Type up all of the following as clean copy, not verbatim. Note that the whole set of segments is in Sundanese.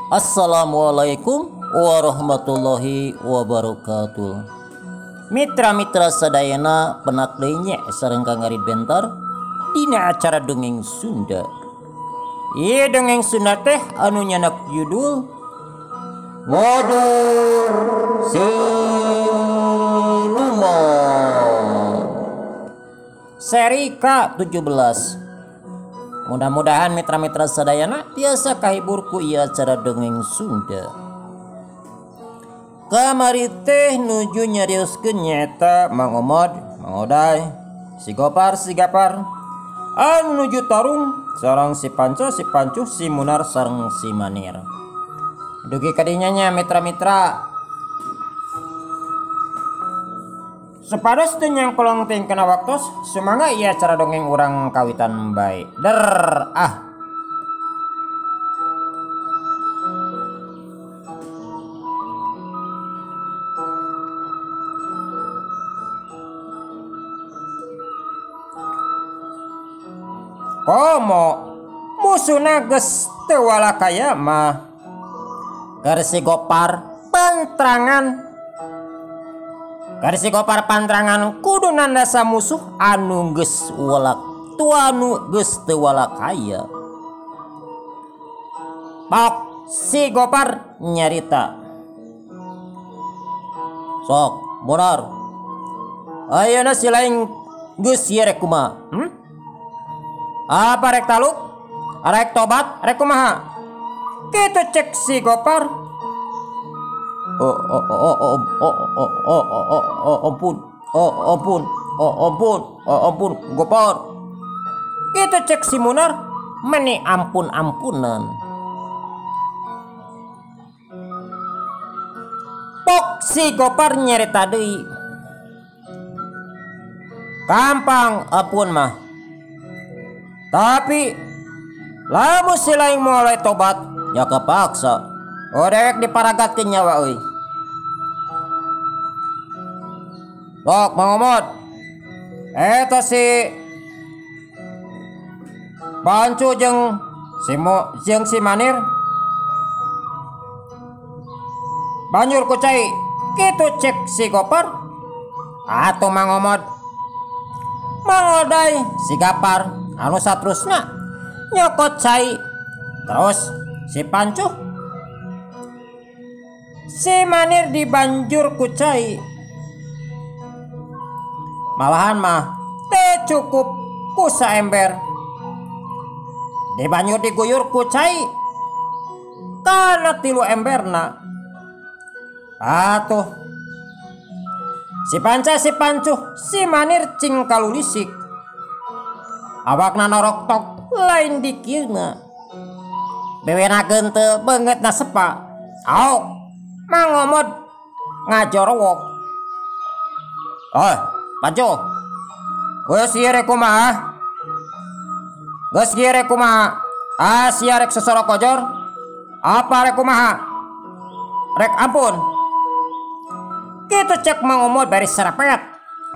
Assalamualaikum warahmatullahi wabarakatuh. Mitra-mitra sadayana penak deui nya sareng Kang Arid Bentar dina acara dongeng Sunda. Ieu dongeng Sunda teh anu nyanak judul Waduh Siluman seri K17. Mudah-mudahan mitra-mitra sadayana tiasa kahibur ku ieu acara dongeng Sunda. Kamari teh nuju nyarioskeun nyaeta Mang Omod, Mang Oday, si Gopar, si Gapar anu nuju tarung sareng si Panca, si Pancuh, si Munar sareng si Manir. Dugi kadinya nya mitra-mitra. Supados teu nyangkolong teuing kana waktos, sumangga ieu acara dongeng urang kawitan bae. Der ah. Komo musuhna geus teu walakaya mah. Keur si Gopar pantrangan. Keur si Gopar pantrangan kudu nandasa musuh anu geus walak tuanu geus teu walakaya. Pak si Gopar nyarita. Sok Munar. Ayeuna si lain geus ieu rek kumaha? Apa rek taluk? Rek tobat? Rek kumaha? Kitu cek si Gopar. Oh oh oh oh oh oh oh oh oh ampun. Oh ampun. Oh ampun. Oh ampun Gopar. Kitu cek si Munar meni ampun-ampunan. Pok si Gopar nyerita deui. Gampang ampun mah. Tapi lamun si lain mulai tobat ya kepaksa. Oh dewek diparagatkeun nyawa euy. Sok Mang Omod. Eta si Pancu jeung si Mo jeung si Manir. Banjur ku cai kitu cek si Gopar atau Mang Omod. Mang Oday si Gapar anu satrusna nyokot cai. Terus si Pancuh si Manir dibanjur ku cai. Malahan mah teu cukup ku saember. Dibanjur diguyur ku cai kana 3 emberna. Atuh si Panca si Pancuh si Manir cing kalulisik. Awakna norok tok lain dikieuna. Bewena geunteul beungeutna sepa. Aok Mang Omod ngajorowok. Oh, Panco. Geus ieu rek kumaha? Geus ieu rek kumaha? Ah, sia rek sosoro kojor? Apa rek kumaha? Rek ampun. Kitu cek Mang Omod bari serepet.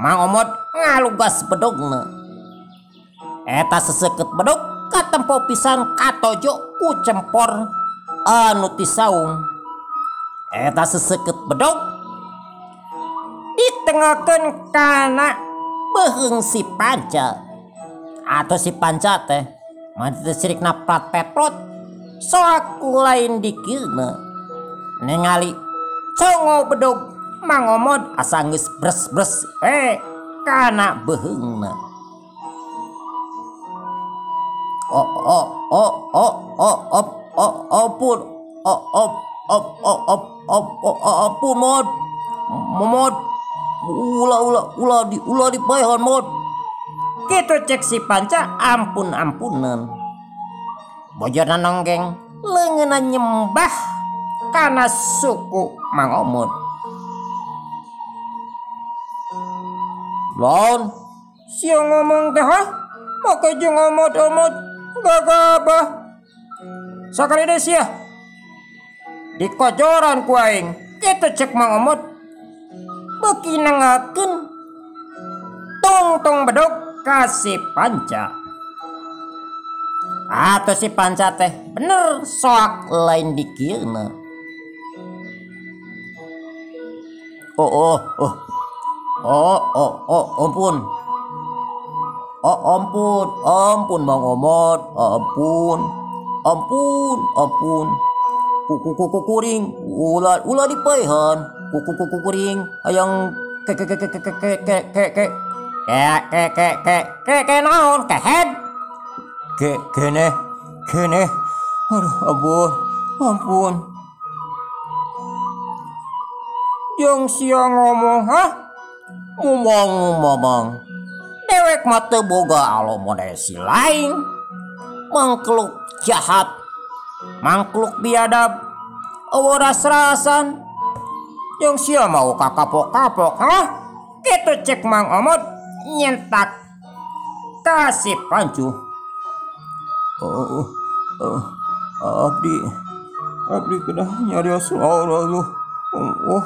Mang Omod ngalugas bedogna. Eta seseukeut bedog katempo pisan katojo ku cempor anu ti saung. Eta seseukeut bedog ditengakeun kana beuheung si Panca. Atau si Panca teh mah teu sirikna plat petrot soak lain dikieuna. Ningali congo bedog Mang Omod asa geus bres-bres kana beuheungna. Oh oh oh oh oh oh oh ampun oh oh oh oh oh oh oh ampun mod mod ulah ulah ulah di ulah dipaehan mod. Kitu cek si Panca ampun-ampunan. Bojona nonggeng leungeunna nyembah kana suku Mang Omod. Laon sia ngomong teh hah? Make jeung omod-omod gagabah. Sakali deui sia dikojoran ku aing. Kitu cek Mang Omod beuki nengakeun tungtung bedog ka si Panca. Atuh si Panca teh bener soak lain dikieuna. Oh oh oh. Oh oh oh ampun. Oh ampun, ampun Mang Omot, ampun. Ampun, ampun. Kuku kuku kuring, ulah ulah dipaehan. Kuku kuku kuring hayang ke ke ke ke ke ke ke ke ke ke ke ke ke ke ke naon kehed. Ke kene kene. Aduh ampun, ampun. Jeung sia ngomong, hah? Ngomong mamang. Dewek mah teu boga alomo si lain. Mangkluk jahat, mangkluk biadab, eueuh ras-rasan. Jeung sia mau kakapok-kapok, hah? Kitu cek Mang Omot nyentak ka si Pancu. Oh, oh, abdi, abdi kedah nyarios Allah. Oh,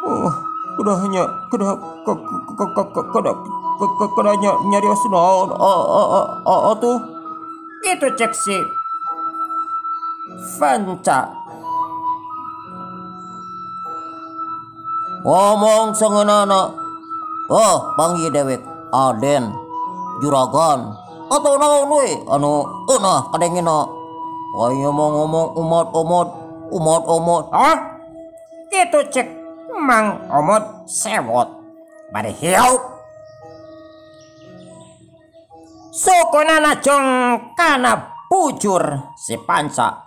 oh, kedah nya, kedah kedah kedah nyarios naon? Atuh. Kitu cek si Panca. Ngomong sangeunana. Oh, panggil dewek Aden, juragan atau naon we anu eunah kadengena. Aya mau ngomong umat omot, umat omot. Hah? Kitu cek Mang Omot sewot. Bari hiup. Sukunana jong kana bujur si Panca.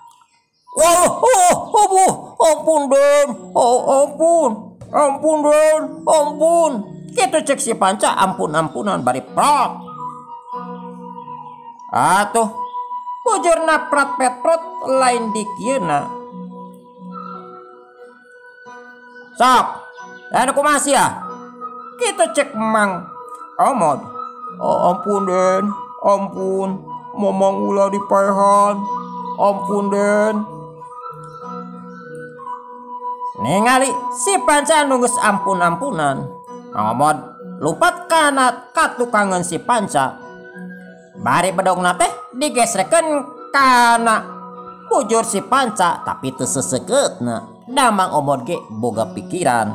Wah, oh, oh, ampun Den, oh, ampun, ampun Den, ampun. Kitu cek si Panca ampun-ampunan bari prot. Atuh, bujurna prat petrot lain dikieuna. Sok, anu kumaha sia? Kitu cek Mang Omot. Oh, ampun Den, ampun, momong ulah dipaehan. Ampun Den. Ningali si Panca nu geus ampun-ampunan. Mang Omot lupat kana katukangan si Panca. Bari bedogna teh digesrekeun kana bujur si Panca tapi teu seseukeutna. Da Mang Omot ge boga pikiran.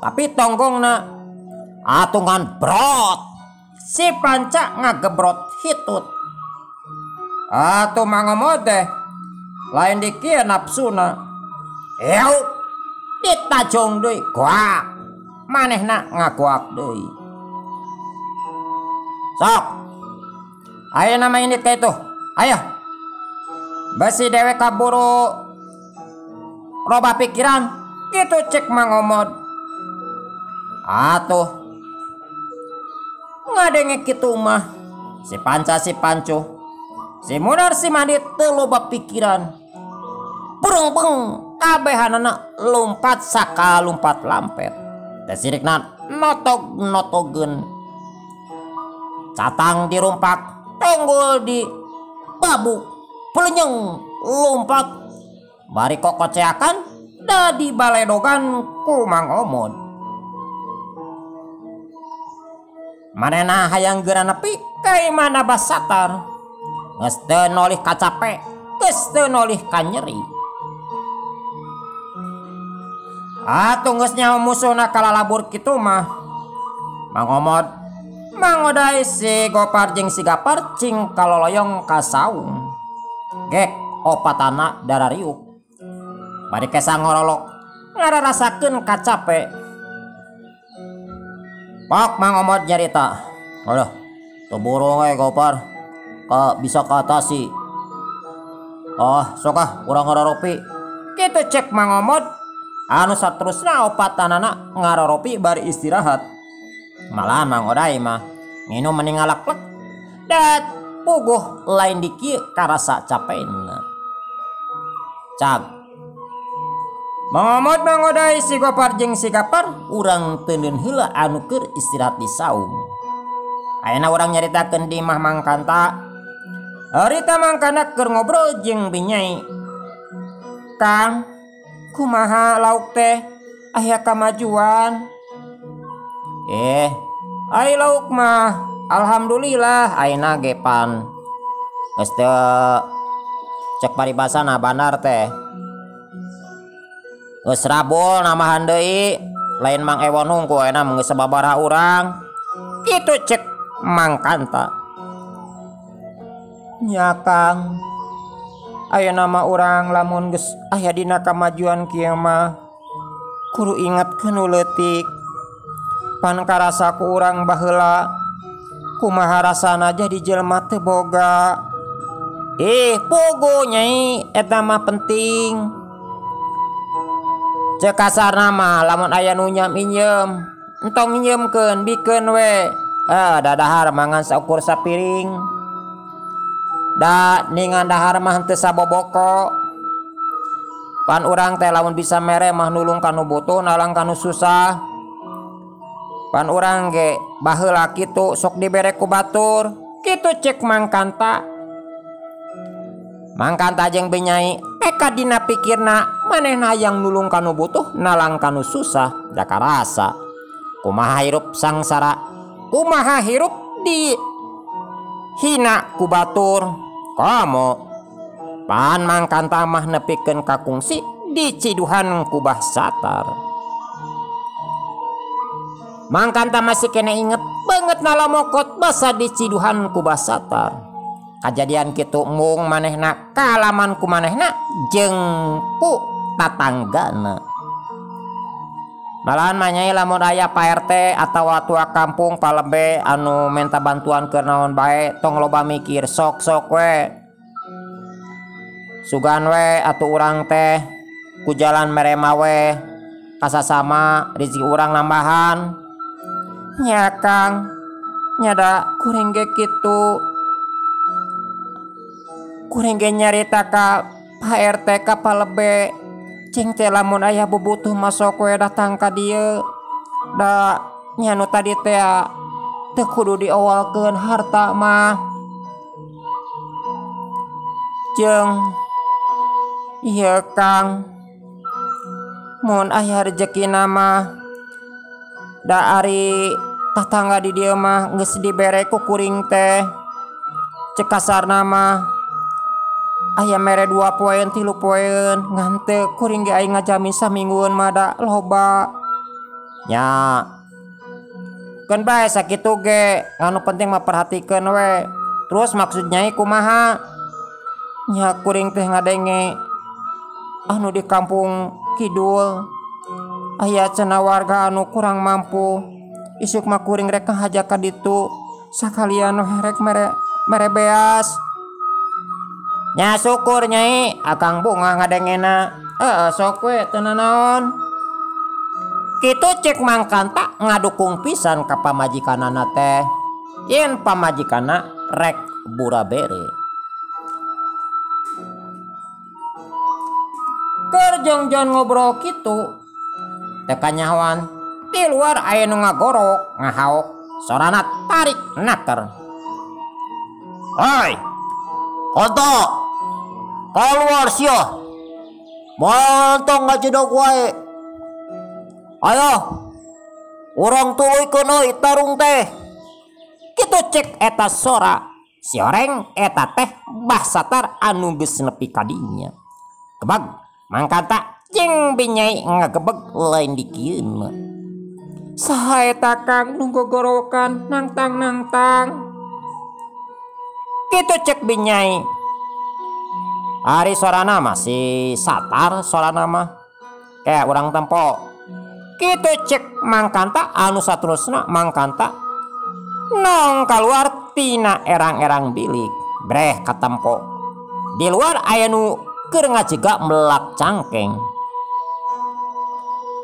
Tapi tonggongna atungan brot. Si Panca ngagebrot hitut. Atuh Mang Omot teh lain dikieu nafsuna. Ew, ditajong deui goak. Manehna ngagoak deui. Sok. Ayo nama ini ka itu. Ayo. Besi dewek kaburu robah pikiran. Kitu cek Mang Omot. Atuh. Ngadenge kitu mah si Panca si Pancu, si Munar si Mandi teu loba pikiran. Burung-beng kabehanana lumpat saka lumpat lampet. Teh sirikna notog-notogeun. Catang dirumpak, tunggul di babuk, pelenyeng lumpat. Bari kokoceakan da dibaledogan ku Mang Omot. Manehna hayang geura nepi ka imahna Basatar. Geus teu nolih kacape, geus teu nolih ka nyeri. Atuh geus nyaho musuhna kalalabur kitu mah. Mang Omot mangodai si Gopar jeung si Gapar cing kaloloyong ka saung. Gek opatana darariuk. Bari kesa ngorolok ngararasakeun kacape. Pak Mang Omot nyarita. Aduh, teu burung we Gopar. Ka bisa kaatasi. Ah, sok ah urang ngaroropi. Kitu cek Mang Omot. Anu saterusna opatanana ngaroropi bari istirahat. Malah Mang Oday mah nginum mending ngalaklek. Dat puguh lain dikieu karasa capena. Cag. Mang Omot Mang Oday si Gopar jeung si Gapar urang teuneun heula anu keur istirahat di saung. Ayeuna urang nyaritakeun di imah Mang Kanta. Harita Mang Kanta keur ngobrol jeung Binyai. Kang, kumaha lauk teh? Aya kamajuan. Ai lauk mah alhamdulillah ayeuna ge pan Geus teu cek paribasana bandar teh. Geus rabol nambahan deui, lain Mang Ewon hungkul ayeuna mah geus sababaraha urang. Kitu cek Mang Kanta. Nya Kang, ayeuna mah urang lamun geus aya dina kamajuan kieu mah kudu inget ka nu leutik. Pan karasa ku urang baheula kumaha rasana jadi jelema teu boga. Pugu nyai eta mah penting. Cek kasarna mah lamun aya nu nyam injem, entong nginjemkeun bikeun we. Dadahar mangan saukur sapiring. Da ningan dahar mah henteu saboboko. Pan urang teh lamun bisa mere mah nulung ka nu butuh, nalang ka nu susah. Pan urang ge baheula kitu sok dibere ku batur. Kitu cek Mang Kanta. Mang Kanta jeung Binyai eka dina pikirna manehna hayang nulung ka nu butuh, nalang ka nu susah, da karasa. Kumaha hirup sangsara, kumaha hirup di hina ku batur. Komo pan Mang Kanta mah nepikeun ka kungsi diciduhan ku Bah Satar. Mang Kanta masih kena inget banget nalamokot basa diciduhan ku Bah Satar. Kajadian kitu mung manehna kalaman ku manehna jeung ku tatanggana. Malahan mah nyai lamun aya Pak RT atawa tua kampung palebe anu minta bantuan keur naon bae tong loba mikir, sok-sok we. Sugan we atuh urang teh ku jalan merema we kasasama rezeki urang nambahan. Nya Kang, nyada kuring ge kitu. Kuring ge nyarita ka Pak RT ka palebe. Cing teh lamun aya bubutuh masuk we datang ka dieu. Da nya nu tadi teh teu kudu diawalkeun harta mah. Jeung ieu Kang, mun aya rejekina mah da ari tatangga di dieu mah geus dibere ku kuring teh. Cek kasarna mah aya mere 2 poeun 3 poeun ngan teu kuring ge aing ngajamin saminggueun mah da loba. Nya keun bae sakitu ge, anu penting mah perhatikeun we. Terus maksud nyai kumaha? Nya kuring teh ngadenge anu di kampung kidul aya cenah warga anu kurang mampu. Isuk mah kuring rek ngahaja ka ditu sakalian we rek mere beas. Nya syukur nyai, akang bunga ngadengena. Sok we teu nanaon. Kitu cek Mang Kanta ngadukung pisan ka pamajikanana teh. Yen pamajikanna rek burabere. Keur jongjon ngobrol kitu, teu kanyahoan di luar aya nu ngagorok, ngahaok, sorana tarik naker. Hoi, Konto, keluar sia. Montong ngajedog wae. Ayo, urang tuluykeun euy tarung teh. Kitu cek eta sora. Si oreng eta teh Bah Satar anu geus nepi ka dinya. Gebeg, Mang Kanta jeung Binyai ngagebeg lain dikieun. Saha eta Kang nu gogorowokan nangtang-nangtang? Kitu cek Binyai. Ari sorana mah si Satar sorana mah. Kayak urang tempo. Kitu cek Mang Kanta anu saterusna Mang Kanta nong kaluar tina erang-erang bilik. Breh katempo. Di luar aya nu keur ngajega melak cangkeng.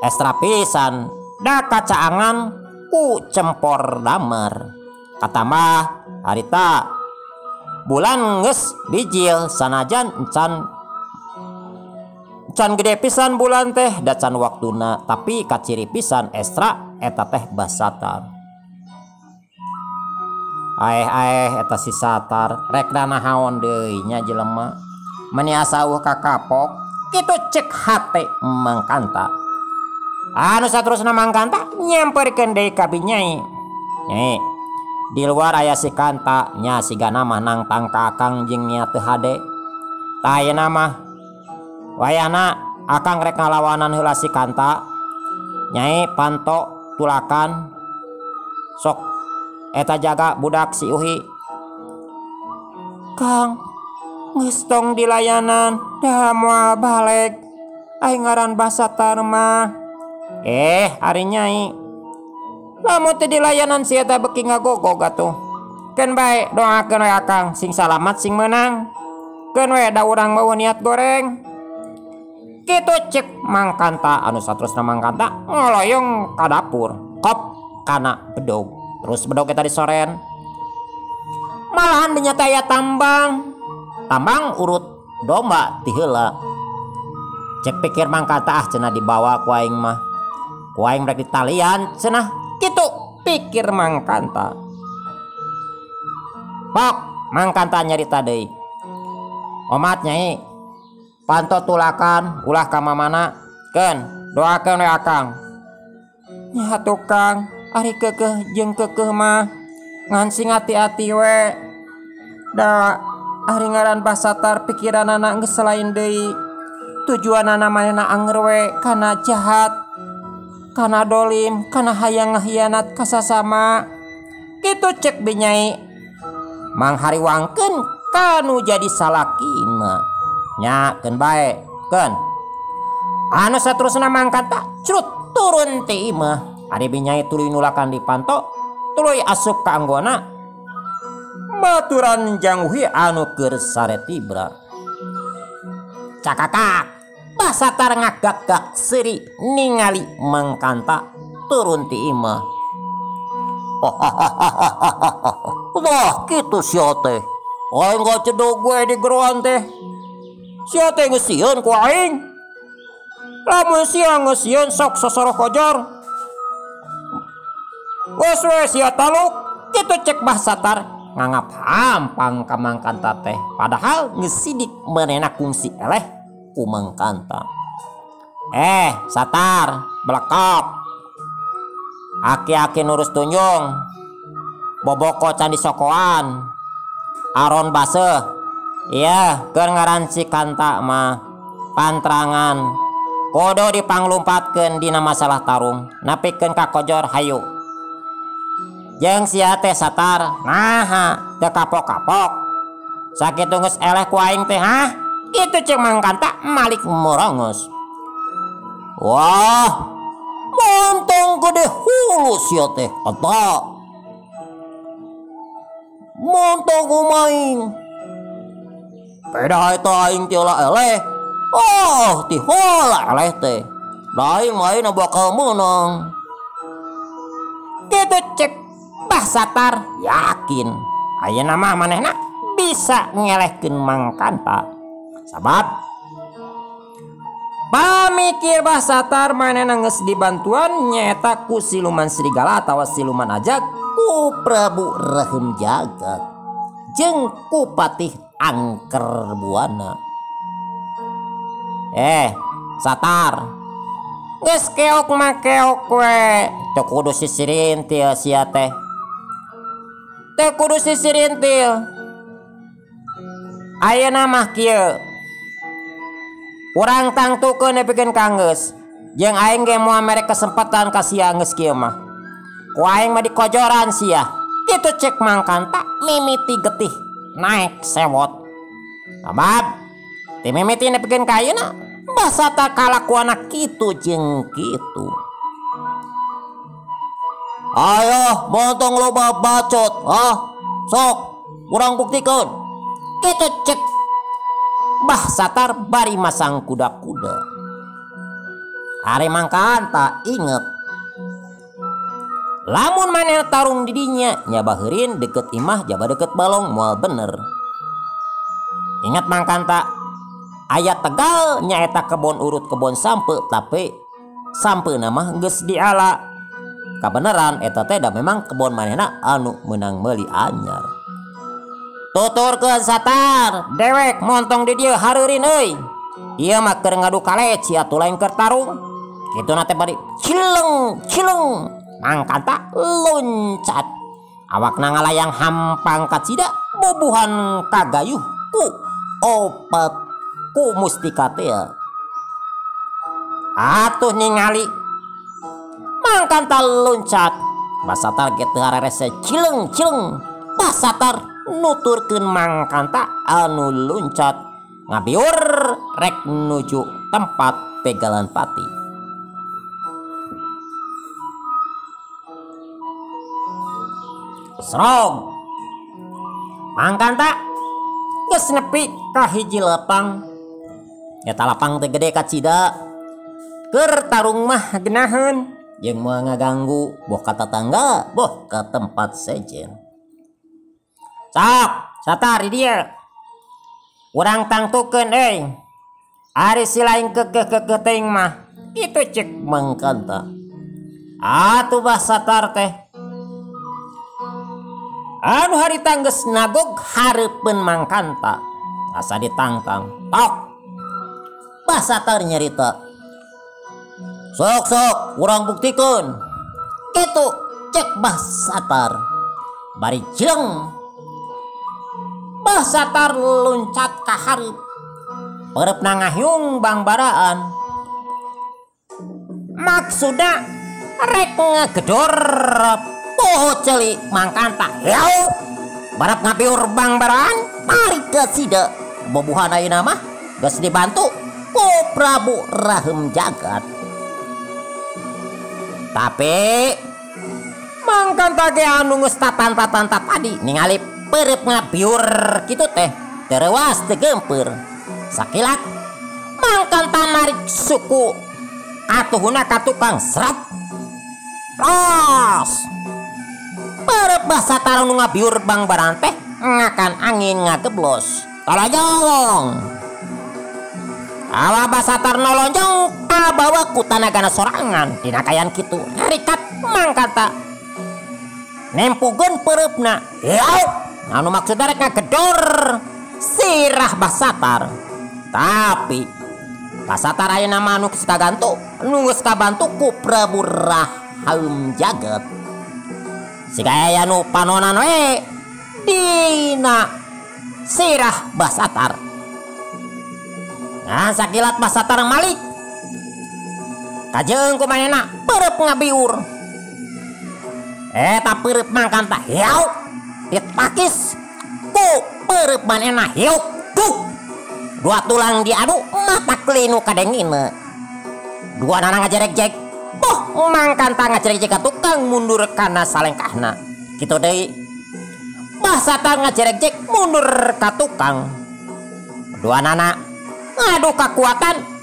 Estra pisan da kacaangan ku cempor damar. Katambah harita bulan geus bijil sanajan encan gede pisan bulan teh da can waktuna, tapi kaciri pisan estra eta teh Bah Satar. Aeh-aeh eta si Satar rek nahaon deui nya jelema. Meni asa eueuh kakapok kitu cek hate Mang Kanta. Anu saterusna Mang Kanta nyamperkeun deui ka Binyai. Nyai, Di luar aya si Kanta nya sigana mah nangtang ka akang jeung nya teu hade. Tah ayeuna mah wayahna akang rek ngalawanan heula si Kanta. Nyai panto tulakan sok eta jaga budak si Uhi. Kang geus tong dilayanan da moal balik. Aing ngaran Basatar mah. Ari nyai lamun teu dilayanan si eta beuki ngagogog atuh. Keun bae doakeun we akang sing salamat sing meunang. Keun we da urang mah niat goreng. Kitu cek Mang Kanta anu saterusna Mang Kanta ngoloyong ka dapur kop kana bedog. Terus bedog eta disoren. Malahan dinya teh aya tambang. Tambang urut domba ti heula. Cek pikir Mang Kanta ah cenah dibawa ku aing mah. Ku aing rek ditalian cenah. Kitu pikir Mang Kanta. Pok Mang Kanta nyarita deui. Omat nyai panto tulakan ulah ka mamana keun doakeun we akang. Nya tukang ari keukeuh jeung keukeuh mah ngan sing ati-ati we. Da ari ngaran Basatar pikiranana geus lain deui. Tujuanana manehna anger we kana jahat, kana dolim, kana hayang ngahianat ka sasama. Kitu cek binyai manghariwangkeun kanu jadi salakina. Nya keun bae keun. Anu saterusna Mang Kanta crut turun ti imah. Ari binyai tuluy nulakan di panto, tuluy asup ka anggona. Baturan Jang Uhi anu keur sare tibra. Cakakak Basatar ngagak-gak seuri ningali Mang Kanta turun ti imah. Wah kitu sia teh. Aing ngacedog we di geroan teh. Sia teh geus sieun ku aing. Lamun sia geus sieun sok sosoroh kojor. Geus we sia taluk. Kitu cek Basatar nganggap hampang ka Mang Kanta teh. Padahal geus sidik manehna kungsi eleh ku Mang Kanta. Satar belekop. Aki-aki nurus tunjung. Boboko candi sokoan. Aron baseuh. Iya, keur ngaran si Kanta mah pantrangan. Kodo dipanglumpatkeun dina masalah tarung. Napikeun ka kojor hayu. Jeung sia teh Satar, naha teu kapok-kapok. Sakitu geus eleh ku aing teh hah? Kitu cek Mang Kanta malik morongos. Wah, montong gede hulu sia teh kata. Montong kumaing. Beda eta aing ti heula eleh. Oh, ti heula eleh teh. Da aing mah ayeuna bakal meunang. Kitu cek Basatar yakin ayeuna mah manehna bisa ngelehkeun Mang Kanta. Sabab pamikir Basatar manehna geus dibantuan nyaeta ku siluman serigala atawa siluman ajag ku Prabu Rehem Jagat jeung ku Patih Angker Buana. Satar geus keok mah keok we teu kudu sisirintil sia teh. Teu kudu sisirintil. Ayeuna mah kieu. Urang tangtukeun nepikeun ka geus. Jeung aing ge moal mere kesempatan ka sia geus kieu mah. Ku aing mah dikojoran sia. Kitu cek Mang Kanta mimiti getih naek sewot. Sabab ti mimiti nepikeun ka ayeuna Basatar kalakuanna kitu jeung kitu. Ayo montong loba bacot, ah sok urang buktikeun. Kitu cek Basatar bari masang kuda-kuda. Ari Mang Kanta inget lamun manehna tarung di dinya nyabaheurin deket imah jaba deket balong moal bener. Ingat Mang Kanta aya tegal nyaeta kebon urut kebon sampe tapi sampeuna mah geus diala. Kabeneran eta teh da memang kebon manehna anu meunang meuli anyar. Tuturkeun Satar dewek montong di dieu hareurin euy. Ieu mah keur ngadu kaleci atuh lain keur tarung. Kituna teh bari cileng cileng. Mang Kanta loncat. Awakna ngalayang hampang kacida bubuhan kagayuh ku opat ku mustika teh. Atuh ningali Mangkanta loncat. Basatar ge teu hararese cileng-cileng. Basatar nuturkeun Mangkanta anu luncat ngabiur rek nuju tempat pegalan pati. Serog Mangkanta geus nepi ka hiji lapang. Eta lapang teh gede kacida. Keur tarung mah geunaheun jeung moal ngaganggu boh ka tatangga boh ka tempat sejen. Sok, satar di dieu. Urang tangtukeun euy. Ari si lain kekeh-kekeh teuing mah. Kitu cek Mangkanta. Atuh bah satar teh. Anu harita geus nagog hareupeun Mangkanta. Asa ditangtang. Tok. Bah satar nyarita. Sok sok urang buktikeun. Kitu cek Bah Satar. Bari cileng. Bah Satar luncat ka hareup. Pereupna ngahyung bangbaraan. Maksudna rek ngegedor poho ceuli Mangkanta. Yau. Barap ngapiur bangbaraan tarik ke sida. Bobuhan ayeuna mah geus dibantu ku Prabu Rahem Jagat. Tapi Mangkanta ge anu geus tatanta-tanta tadi ningali pereup ngabiur kitu teh teu reuas teu geumpeur. Sakilat Mangkanta narik suku atuhuna ka tukang seret. Los. Pereup Basatar nu ngabiur bangbaraan teh ngakan angin ngageblos. Tolojong. Awa Basatar nolonjong kabawa ku tanagana sorangan dina kayan kitu rikat Mangkanta nempugeun peureupna. Yau, anu maksudna rek ngagedor sirah Basatar. Tapi Basatar ayeuna mah anu geus kagantu, nu geus kabantu ku Prabu Rahem Jagat. Siga aya nu panonan we dina sirah Basatar. Nah, sakilat Basatar malik. Kajeung kumanehna pereup ngabiur. Eta pereup Mangkanta hiau ditakis ku pereup manehna hiau duk. Dua tulang diadu mata klinu kadengina. Dua nana ngajerek-jek. Boh Mangkanta ngajerek-jek ka tukang mundur kana salengkahna. Kitu deui. Basatar ngajerek-jek mundur ka tukang. Dua nana ngadu kekuatan.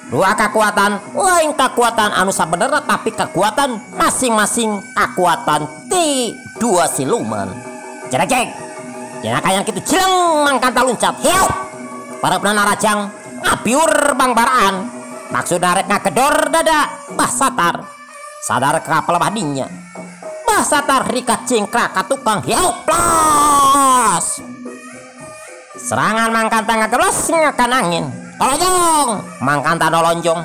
Dua kekuatan lain kekuatan anu sabenerna tapi kekuatan masing-masing kekuatan ti dua siluman. Jerejek. Dina kayang kitu cileng Mangkanta luncat. Hiu. Pareupna narajang ngabiur bangbaraan. Maksudna rek ngagedor dada Basatar. Sadar ka pelebah dinya. Basatar rikat cingkrak ka tukang. Hiu plos. Serangan Mangkanta ngageblos ngakan angin. Tolonjong, Mangkanta nolonjong.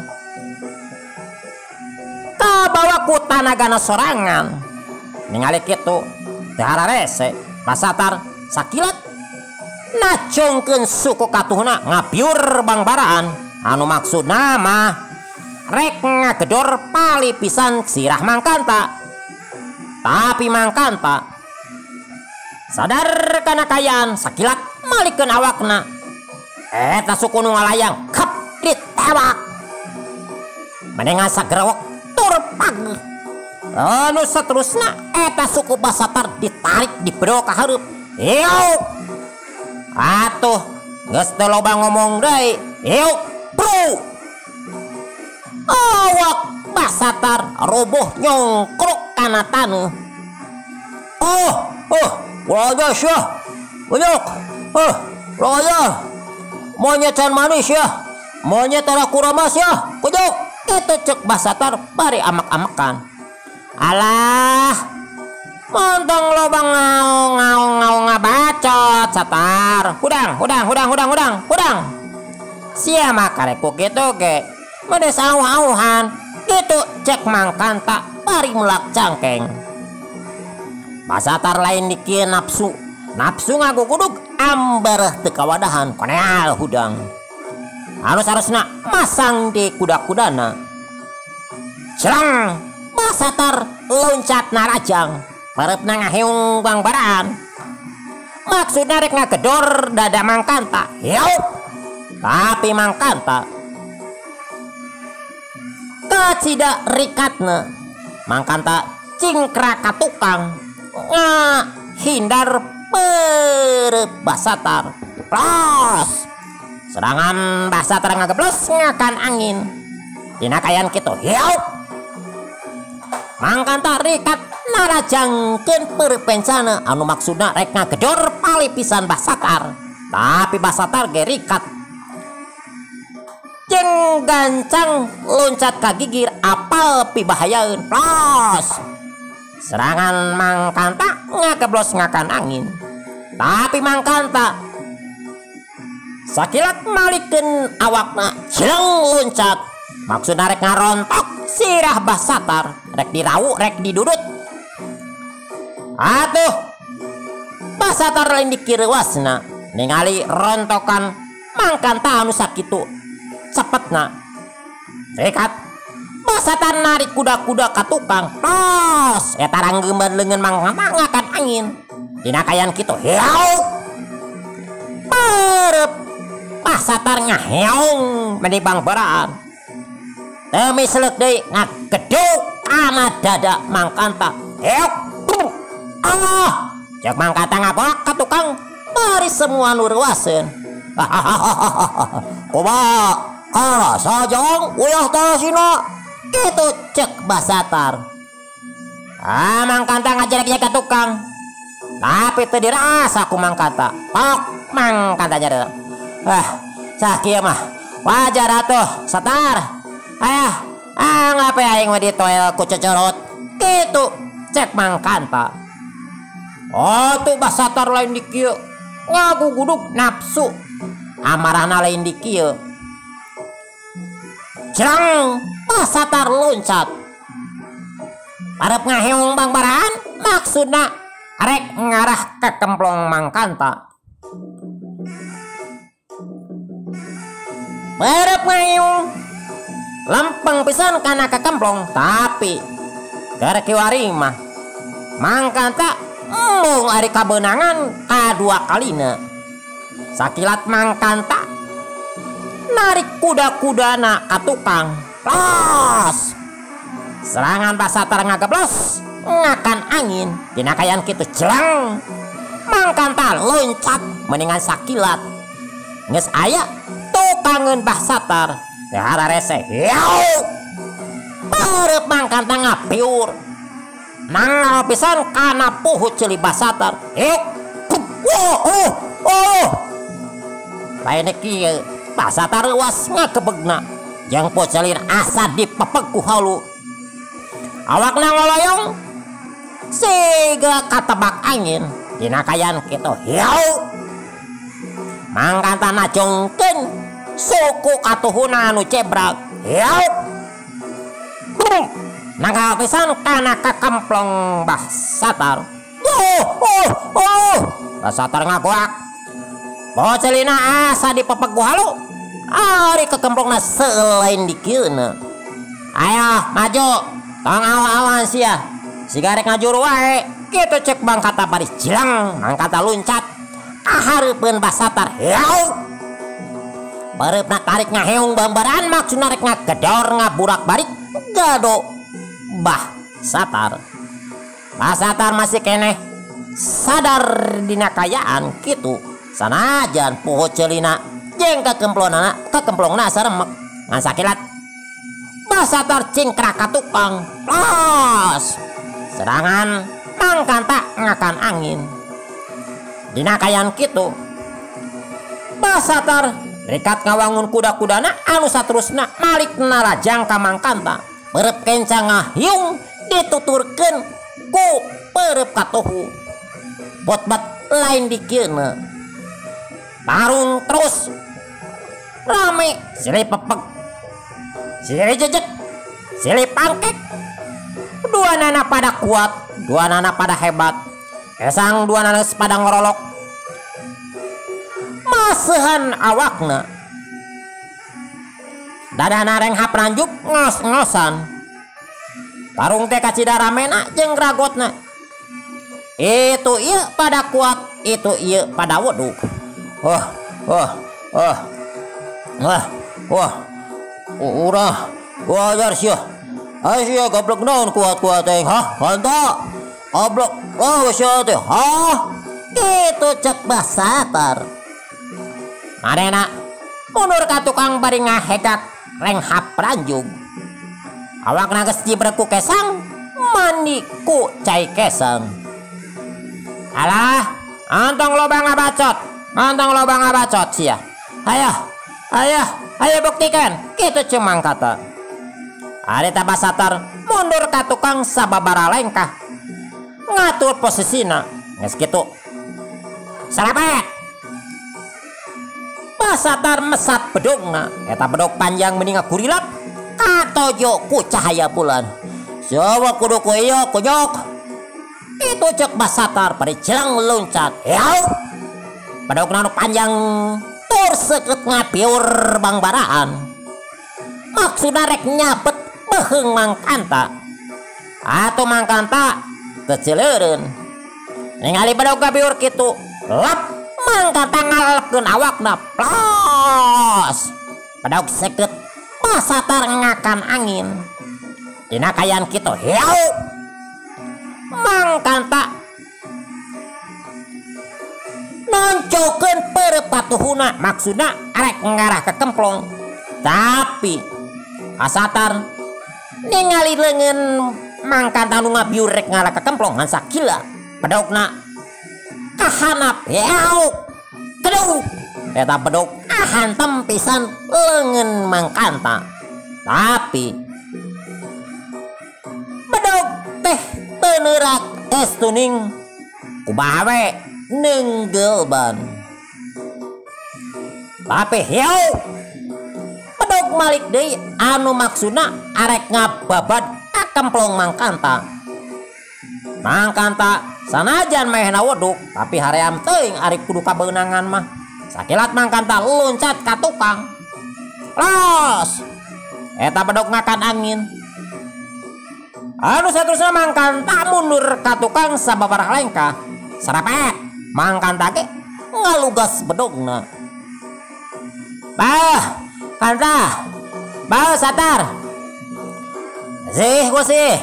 Kabawa ku tanagana sorangan. Ningali kitu teu hararese Basatar sakilat nacungkeun suku katuhna ngabiur bangbaraan. Anu maksudna mah rek ngagedor pali pisan sirah Mangkanta. Tapi Mangkanta sadar kana kayaan sakilat malikeun awakna. Eta suku nu ngalayang kep ditewak. Menengan sagerewek tur pag. Anu seterusna eta suku Basatar ditarik dibero ka hareup. Hiuk. Atuh geus teu loba ngomong deui. Hiuk, bro. Awak Basatar roboh nyongkrok kana taneuh. Oh, oh, raja syah. Banyak. Oh, raja. Monyet can manis ya. Monyet ora kuramas ya. Kujok. Kitu cek Basatar bari amak-amakan. Alah. Montong loba ngao-ngao-ngao ngabacot Satar. Hudang, hudang, hudang, hudang, hudang, hudang. Sia mah karek ku kitu ge. Made sauh-auhan. Kitu cek Mangkanta bari melak cangkeng. Basatar lain dikieu nafsu. Nafsu ngagugudug ambareh teu kawadahan koneal hudang. Halus-halusna masang di kuda-kudana. Cerang Basatar loncat narajang. Pareupna ngaheung bangbaraan. Maksudna rek ngagedor dada Mangkanta. Hiup. Tapi Mangkanta kacida rikatna. Mangkanta cingkrak ka tukang ngahindar perep Basatar. Plos. Serangan Basatar ngageblos ngakan angin. Dina kayan kitu. Hiup. Mangkanta rikat narajangkeun perpencana anu maksudna rek ngagedor palipisan Basatar. Tapi Basatar ge rikat jeung gancang loncat ka gigir apal pibahayaeun. Plos. Serangan Mangkanta ngageblos ngakan angin. Tapi Mangkanta sakilat malikeun awakna jeleng loncat. Maksudna rek ngarontok sirah Basatar, rek dirawu rek didudut. Atuh Basatar lain dikireuasna ningali rontokan Mangkanta anu sakitu cepetna. Rekat Basatar narik kuda-kuda ka tukang. Tos eta ranggeumban leungeun Mangkanta ngakan angin. Dina kayan kitu hiau. Perep Basatar ngaheong meni bangbaraan. Teu miselek deui ngageduk kana dada Mangkanta. Heok. Ah, cek Mangkanta ngabolak ka tukang bari semua nu reuaseun. Kumaha? Karasa jong uyah tarasina. Kitu cek Basatar. Ah, Mangkanta ngajelek-jelek ka tukang. Tapi teu dirasa ku Mangkanta. Pok Mangkanta nyarita. Ah, sakieu mah wajar atuh, Satar. Ayah, ah ngape aing mah ditoel ku cecerot. Kitu cek Mangkanta. Oh tuh Basatar lain di kieu ngagugudug nafsu. Amarahna lain di kieu. Cerang Basatar loncat. Parep ngaheung bangbaraan maksudna rek ngarah ke kemplong Mangkanta. Parep ngaheung lempeng pisan kana kakemplong, tapi keur kiwari mah Mangkanta embung ari kabeunangan kadua kalina. Sakilat Mangkanta narik kuda-kudana ka tukang. Plos. Serangan Basatar ngageblos ngakan angin. Dina kayan kitu jelang Mangkanta loncat mendingan sakilat. Geus aya tukangeun Basatar. Teh hararese. Hiau. Pareup Mangkanta ngapiur. Nanggal pisan kana puhu ceuli Basatar. Hiuk. Oh, oh, oh. Lain kieu Basatar leuas ngagebegna. Jeung pocelin asa dipepeg ku halu. Awakna ngoloyong siga katebak angin. Dina kayan kitu. Hiau. Mangkanta najongkeun suku katuhuna anu cebrak. Hiau. Nanggal pisan kana kakemplong Basatar. Oh, oh, oh. Basatar ngagoak. Pocelina asa dipepeg ku halu. Ari kekemplongna selain dikieuna. Ayo maju. Tong awa-awan sia. Siga rek ngajuru wae. Kitu cek Mangkanta baris jelang. Mangkanta luncat kahareupeun Basatar. Hiau. Bareupna tarik ngaheung bambaran maksudna rek ngagedor ngaburak-barik gado Basatar. Basatar masih keneh sadar dina kayaan kitu. Sanajan poho ceulina jeung kakemplonana kakemplongna asa remek ngan sakilat Basatar cingkrak ka tukang. Plos. Serangan Mangkanta ngakan angin. Dina kayan kitu Basatar rikat ngawangun kuda-kudana anu saterusna malik narajang ka Mangkanta. Perep kenca ngahiung dituturkeun ku perep katuhu. Botbat lain dikieuna. Tarung terus rame silih pepeg, silih jejek, silih pangkek. Dua nana pada kuat, dua nana pada hebat. Kesang dua nanes pada ngorolok. Masehan awakna. Dadana renghap ranjuk ngos-ngosan. Tarung teh kacida ramena jeung ragotna. Itu ieu pada kuat, itu ieu pada weduk. Wah, wah, wah. Wah, wah. Urah, wajar sia. Ai sia goblok naon kuat-kuat teh, hah? Kanta. Goblok, wah sia teh, hah? Kitu cek Basatar. Marena mundur ka tukang bari ngahegak renghap ranjug. Awakna geus jibrek ku kesang, mandi ku cai kesang. Alah, antong loba ngabacot, antong loba ngabacot sia. Ayo, ayo, ayo buktikan, kitu cek Mangkata. Ari ta Basatar mundur ka tukang sababara lengkah. Ngatur posisina, geus kitu. Sarapet. Basatar mesat bedogna, eta bedog panjang meni ngakurilap. Katojo ku cahaya bulan. Siapa kudu ku ieu kunyok? Itu cek Basatar bari jelang loncat. Yau. Bedogna nu panjang tur seukeut ngapiur bangbaraan. Maksudna rek nyabet beuheung Mangkanta. Atuh Mangkanta teu cileureun. Ningali bedog ngapiur kitu, lap Mangkanta ngalepkeun awakna. Plos. Bedog seukeut Basatar ngakan angin. Dina kayan kitu, hiau. Mangkanta noncokeun perpatuhuna, maksudna arek ngarah ke kemplong. Tapi Basatar ningali leungeun Mangkanta nu ngabiur rek ngarah ke kemplong ngan sakila bedogna kahanap, hiau. Keduk. Eta bedog ahantem pisan leungeun Mangkanta. Tapi bedog teh teu neurak estuning kumaha we neunggeulban. Tapi hiau bedog malik deui anu maksudna arek ngababad ka kemplong Mangkanta. Mangkanta sanajan mehna weduk tapi haream teuing ari kudu kabeunangan mah. Sakilat Mangkanta loncat ka tukang. Los. Eta bedog ngakan angin. Anu saterusna Mangkanta mundur ka tukang sababaraha lengkah. Sarapet Mangkanta ge ngalugas bedogna. Bah, Kanta. Bah, Satar. Sih, sih.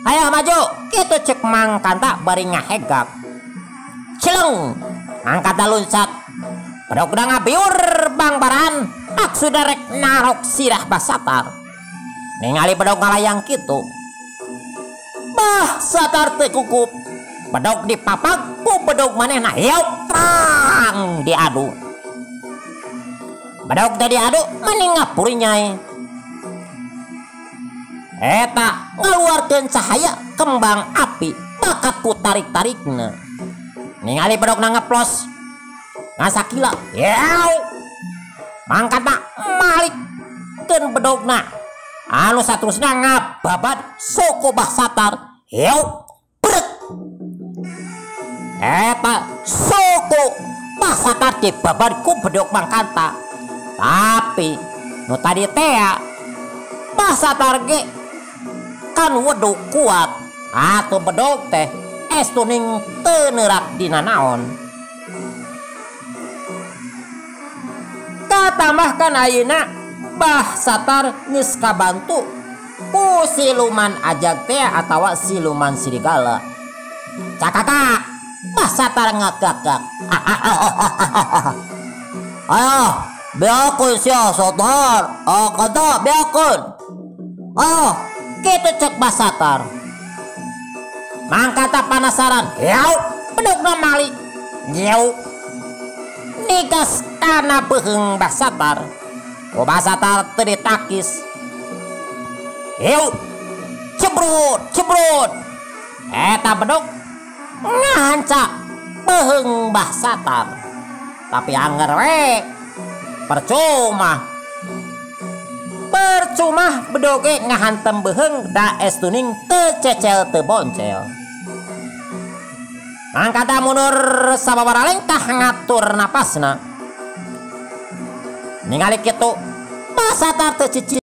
Ayo maju. Kitu cek Mangkanta bari ngahegak. Cileng. Mangkanta loncat. Bedogna ngabiur bangbaran, maksudna rek narok sirah Basatar. Ningali bedog ngalayang kitu. Bah, Satar teu kukup. Bedog dipapag ku bedog manehna hiau trang diadu. Bedog teh diadu meni ngapurinyai. Eta ngaluarkeun cahaya kembang api bakat ku tarik-tarikna. Ningali bedogna ngeplos. Ngasakila, yau. Mangkanta malik keun bedogna. Anu saterusna ngababad suku Basatar. Yau, brek. Eta suku Basatar dibabad ku bedog Mangkanta. Tapi nu tadi tea Basatar ge kan weduk kuat. Atuh bedog teh estuning teu neurak dina naon. Katambahkan ayeuna Basatar geus kabantu ku siluman ajag teh atawa siluman serigala. Cakakak Basatar ngagagak. Ayo, beakeun sia Satar. Ah, kata beakeun. Oh, kitu cek Basatar. Mangkata panasaran, yau, bedogna malik. Yau. Nigas kana beuheung Basatar. Ku Basatar teu ditakis. Yau. Cebrut, cebrut. Eta bedog ngahanca beuheung Basatar. Tapi anger we percuma. Percuma bedoge ngahantem beuheung da estuning teu cecel teu boncel. Mang Kanta mundur sababaraha lengkah ngatur napasna. Ningali kitu, Mbah Satar teu cicing.